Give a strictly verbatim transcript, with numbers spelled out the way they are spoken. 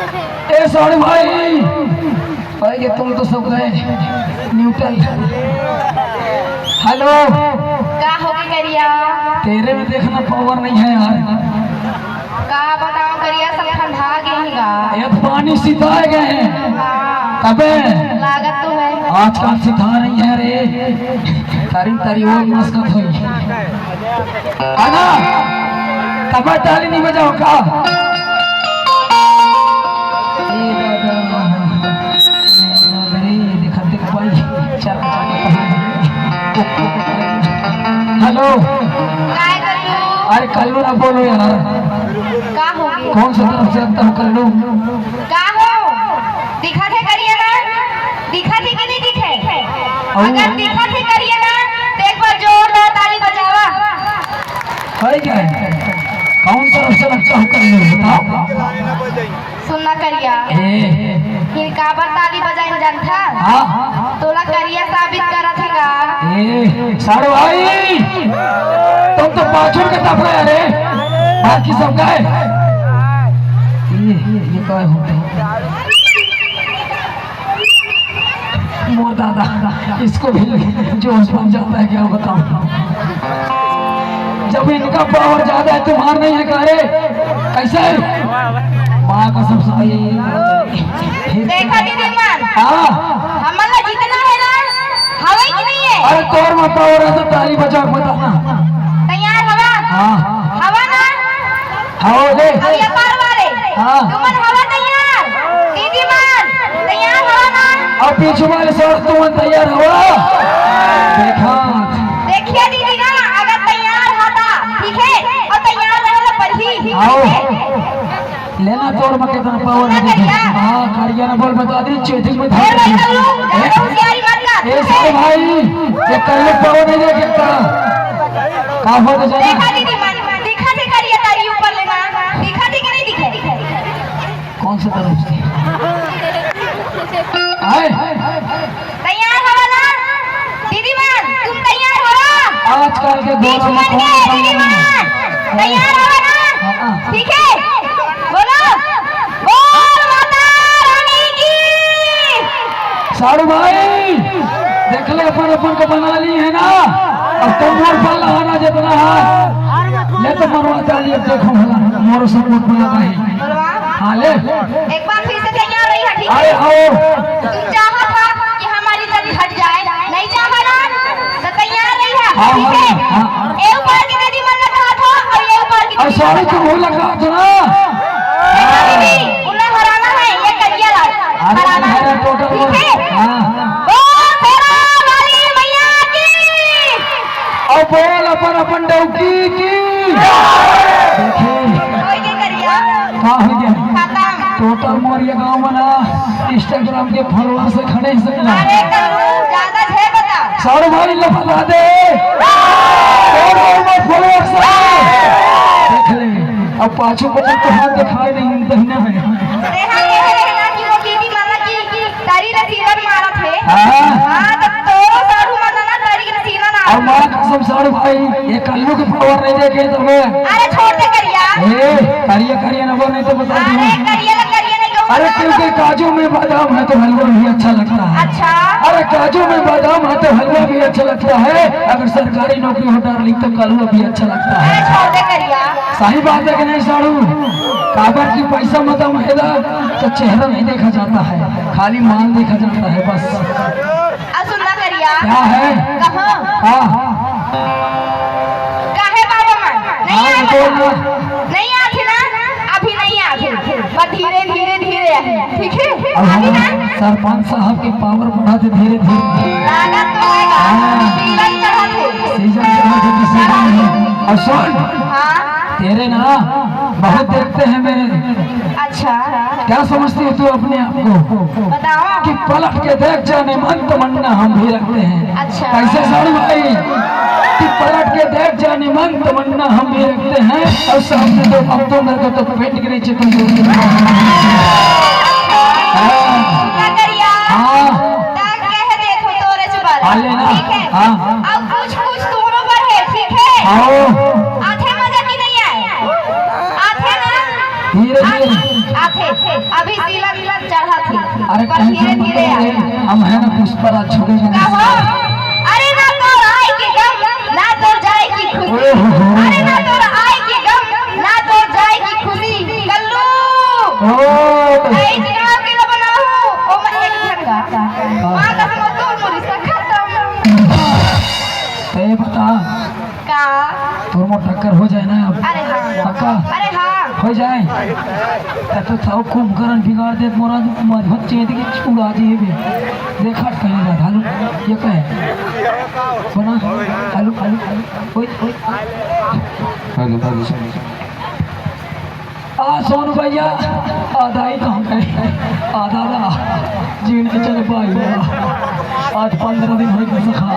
ए साढ़ू भाई, भाई ये तुम तो सब गए न्यूट्रल। हेलो। का हो गे करिया? तेरे में देखना पावर नहीं है यार। का बताओ करिया, सब ठंडा गे हे गा। ये तो पानी सिताए गए हैं। हाँ। तबे। लागत तो है। आजकल सिता रही है रे। तारी तारी वो मस्कत हुई। आना, तबे ताली नहीं बजाओ का? ए दादा, अरे, दिखा, दिखा भाई, चल, चल, चल। हेलो। काय कल्लू? अरे, कल्लू ना बोलो यार। का हो गे? कौन सा तरफ से आता हूँ कल्लू? का हो? दिखत हे करिया ना? दिखत हे कि नहीं दिखे? अउ अगर दिखत हे करिया ना, तो एक बार जोरदार ताली बजावा। है क्या? कौन तरफ से लगता हूँ कल्लू, बताओ। सुन ना करिया। ए। फिर काबर ताली बजाइन जानथा? हाँ। तोला करिया साबित करत हे का? ए, साढ़ू भाई, तुम तो पाछू के तफड़ा है रे, बाकी सब गए। ये, ये, ये काय होता है? मोर दादा, इसको भी जोश बन जाता है, क्या बताऊं। जब इनका पावर ज्यादा है, तुम्हार नहीं है का रे? कैसे है? माँ कसम से। देखा दीदी मन, हाँ। हमन ला जीतना है ना, हवे कि नहीं है? अरे तोर में पावर है तो ताली बजा के बताना। तैयार हवा? हाँ। हवा ना? हाँ, ले। अब ये पार वाले। हाँ। तुमन हवा तैयार? दीदी मन, तैयार हवा ना? अब पीछू वाले सर तुमन तैयार हवा? देखा। देखिए दीदी ना, अगर तैयार हा ता, ठीक है? और तैयार रहे तो पढ़ी। आओ। लेना तोर में कितना पावर है, देखो। हाँ, करिया ना बोल, बता दे, चेतिंग में ए भाई कल्लू, ज्यादा होशियारी मत कर, ए ठीक है? सारे भाई, ये कल्लू पावर नहीं देखे का? का हो तो जाना? देखा दीदी मन, दिखा दे करिया तारी ऊपर लेना, दिखा दे कि नहीं दिखे? कौन सा तरफ से? आए? तैयार हवा ना? दीदी मन, तुम तैयार हवा? आजकल के बीच दौर में मन कौन के सा दीदी मन? मन, तैयार हवा ना? हाँ, हाँ। ठीक है, बोलो, बोल माता रानी की। साढ़ू भाई, देख ले, अपन अपन को बना ली है ना, अब तुम मोर पर लहाना जितना है, ले तो मरवा डाली, अब देखो भला, मोर सब मत बना भाई। बोलवा। हाँ, ले। एक बार फिर से तैयार रही है, ठीक है? अरे, आओ। तुम चाहत हा कि हमारी नजर हट जाए, नहीं चाहा ना? तो तैयार रही है, हाँ, ठीक है? हाँ, हाँ। ए ऊपर की दीदी मन लगा था और ये ऊपर की अब दीदी सारे मन तुम हो लगा था ना? देखा दीदी, उन्हें हराना है, ये करिया ला। अरे, हराना है। अरे, टोटल ठीक है? हाँ, हाँ। बोल शेरा वाली मैया की। अब बोल अपन अपन डौकी की। देखिए। कोई के करिया। का हो गया? खत्म। टोटल मोर ये गांव में ना Instagram के follower से खड़े से ना। अरे कल्लू, ज्यादा झे बता। साढ़ू भाई ला बता दे। और और मोर follower से। देख ले। अब पाछू पाछू तो हाथ दिखाए नहीं, दहिना है। देखा ये है ना कि वो दीदी माना कि तारी नसीबन मारत है। हाँ। हाँ, तो तोरो साढ़ू माना ना तारी नसीबन आ। अब माँ कसम साढ़ू भाई, ये कल्लू के पावर नहीं देखे तो मैं। अरे छोड़ दे करिया। ए, करिया, करिया ना बोल, नहीं तो बता दूँ। अरे करिया ना, करिया नहीं कहूँ अरे ना। क्योंकि काजू में बादाम है तो हलवा भी अच्छा लगता है। अच्छा। अरे काजू में बादाम है तो हलवा भी अच्छा लगता है, अगर सरकारी नौकरी हो डार्लिंग तो कलवा भी अच्छा लगता है। अरे छोड़ दे करिया। सही बात है कि नहीं साढ़ू? काबर की पैसा मत है ना, तो चेहरा नहीं देखा जाता है, खाली माल देखा जाता है बस। आ सुन ना करिया। क्या है? कहाँ? हाँ। काहे बाबा मन? नहीं हाँ, आथे बोल ना। ना। नहीं आथे ना? अभी नहीं आथे। बस धीरे, धीरे, धीरे आथे। ठीक है? अब अभी ना? सरपंच साहब के पावर बढ़ा दे धीरे, धीरे। लागत तो है। हाँ। सीजन चढ़ा थे। सीजन चढ़ा थे तो सीजन नहीं। और सुन, हाँ। तेरे ना बहुत देखते हैं मेरे। अच्छा। क्या समझती हो तू अपने आप को? बताओ। कि पलट के देख जाने मन तमन्ना हम भी रखते हैं। अच्छा। कैसे साढ़ू भाई? कि पलट के देख जाने मन तमन्ना हम भी रखते हैं। और सामने तो अब तो मेरे को तो पेट के नीचे तुम लोग। हाँ। क्या करिया? हाँ। ताक कह दे तू तोरे से बात। आ लेना। ठीक है। हाँ। अब कुछ कुछ दोनों पर है, ठीक है? आओ। आथे मजा की नहीं आए? आथे ना? धीरे धीरे। आथे। अभी सीलन चढ़त हे, अरे पर कौन धीरे सा धीरे मतलब है? आए। हम है ना पुष्पराज छोटे जन। कहो, अरे ना तोर आए के गम, ना तोर जाए की खुशी। ओए हो हो। अरे ना तोर आए के गम, ना तोर जाए की खुशी। कल्लू, ओ। ऐ गाँव के ला बनाओ, ओ मैं एक ठन गा। माँ कसम, तोर मोर रिश्ता खत्म। तो ये बता, का? तोर मोर टक्कर हो जाए ना अब। अरे हाँ। पक्का? अरे हाँ। हो जाए। तब तो थाओ कुंभकर्ण बिगाड़ दे, मोरा मजबूत चेंद के उड़ा दिए बे। देखा कहीं ना, हालू, ये कहे। बना, हालू, हालू, हालू, ओए, ओए। Hello, hello. आ सोनू भैया, आ दाई कहाँ गए? आ दादा, जीवन के चले भाई। आज पंद्रह दिन हो गए सखा।